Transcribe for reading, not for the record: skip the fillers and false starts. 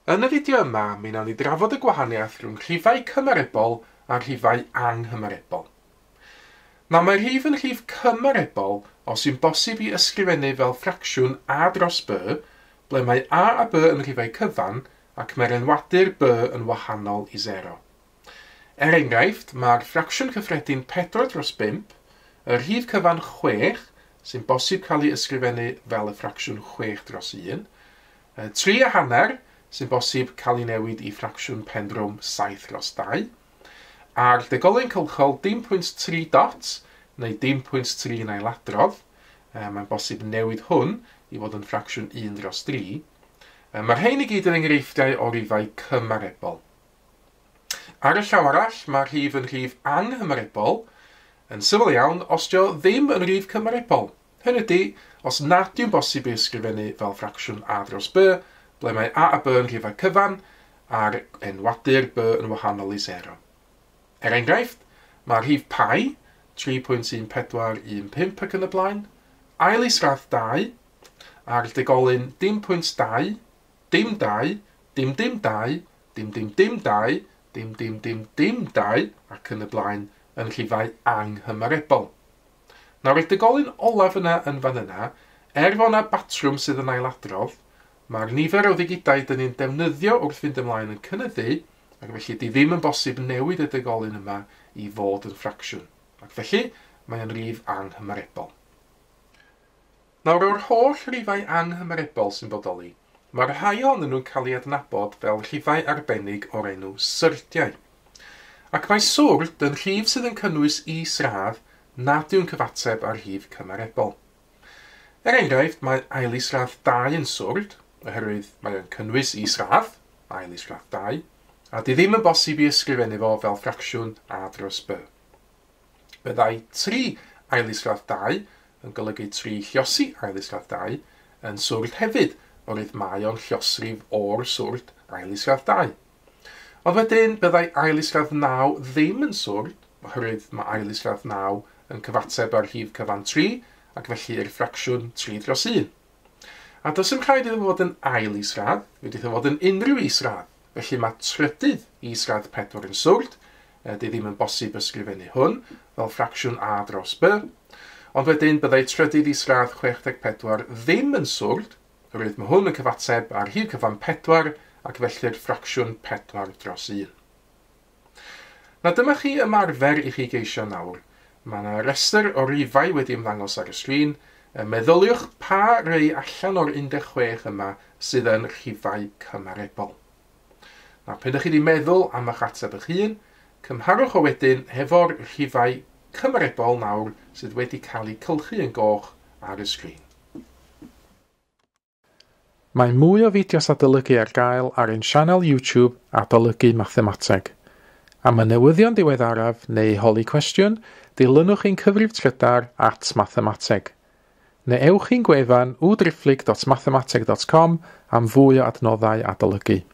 Yn y fideo yma, mi wnawn ni drafod y gwahaniaeth rhwng rhifau cymarebol a rhifau anghymarebol. Nawr, mae rhif yn rhif cymarebol os yw'n bosib i ysgrifennu fel ffracsiwn a dros b, ble mae a a b yn rhifau cyfan ac mae'r enwadur b yn wahanol i 0. Er enghraifft, mae'r ffracsiwn cyffredin 4 dros 5, y rhif cyfan 6, sy'n bosib cael ei ysgrifennu fel y ffracsiwn 6 dros 1, 3 1/2, sy'n bosib cael ei newid i ffracsiwn pendrwm 7 dros 2, a'r degolyn cylchol dim pwynt 3 dot, neu dim pwynt 3 yn ailadrodd, mae'n bosib newid hwn i fod yn ffracsiwn 1 dros 3. Mae'r rhain i gyd yn enghreifftiau o rifau cymarebol. Ar y llaw arall, mae rhif yn rhif anghymarebol, yn syml iawn, os dio ddim yn rhif cymarebol. Hynny ydy, os nad yw'n bosib ei ysgrifennu fel ffracsiwn a dros b, ble mae a a b yn rhifau cyfan, a'r enwadur b yn wahanol i 0. Er enghraifft, mae rhif pi, 3.1415 ac yn y blaen, ail isradd 2, a'r degolyn dim pwynt 2, dim 2, dim dim 2, dim dim dim 2, dim dim dim dim 2 ac yn y blaen yn rhifau anghymarebol. Nawr, y degolyn olaf yna yn fan yna, er fod yna batrwm sydd yn ailadrodd, mae'r nifer o ddigidau dyn ni'n defnyddio wrth fynd ymlaen yn cynyddu, ac felly di ddim yn bosib newid y degolyn yma i fod yn ffracsiwn. Ac felly, mae'n rif anghymarebol. Nawr, o'r holl rifau anghymarebol sy'n bodoli, mae rhai ohonyn nhw'n cael eu adnabod fel rhifau arbennig o'r enw syrdiau. Ac mae swrd yn rhif sydd yn cynnwys isradd nad yw'n cyfateb â'r rhif cymarebol. Er enghraifft, mae ail isradd 2 yn swrd, oherwydd mae o'n cynnwys isradd, ail isradd 2, a di ddim yn bosib i ysgrifennu fo fel ffracsiwn a dros b. Byddai 3 ail isradd 2 yn golygu 3 lliosi ail isradd 2 yn swrd hefyd, oherwydd mae o'n lliosrif o'r swrd ail isradd 2. Ond wedyn, byddai ail isradd 9 ddim yn swrd, oherwydd mae ail isradd 9 yn cyfateb â'r rhif cyfan 3, ac felly'r ffracsiwn 3 dros 1. A does dim rhaid iddo fod yn ail isradd, fe iddo fod yn unrhyw isradd. Felly mae trydydd isradd 4 yn swrd, di ddim yn bosib ysgrifennu hwn fel ffracsiwn a dros b. Ond wedyn byddai trydydd isradd 64 ddim yn swrd, oherwydd mae hwn yn cyfateb â'r rhif cyfan 4 ac felly'r ffracsiwn 4 dros 1. Na dyma chi ymarfer i chi geisio nawr. Mae yna restr o rifau wedi ymddangos ar y sgrin. Meddyliwch pa rei allan o'r 16 yma sydd yn rhifau cymarebol. Nawr, pan ydych chi wedi meddwl am eich ateb eich hun, cymharwch o wedyn hefo'r rhifau cymarebol nawr sydd wedi cael eu cylchu yn goch ar y sgrin. Mae mwy o fideos adolygu ar gael ar ein sianel YouTube Adolygu Mathemateg. Am y newyddion diweddaraf neu holi cwestiwn, dilynwch ein cyfrif trydar @mathemateg. Neu ewch i'n gwefan www.mathemateg.com am fwy o adnoddau adolygu.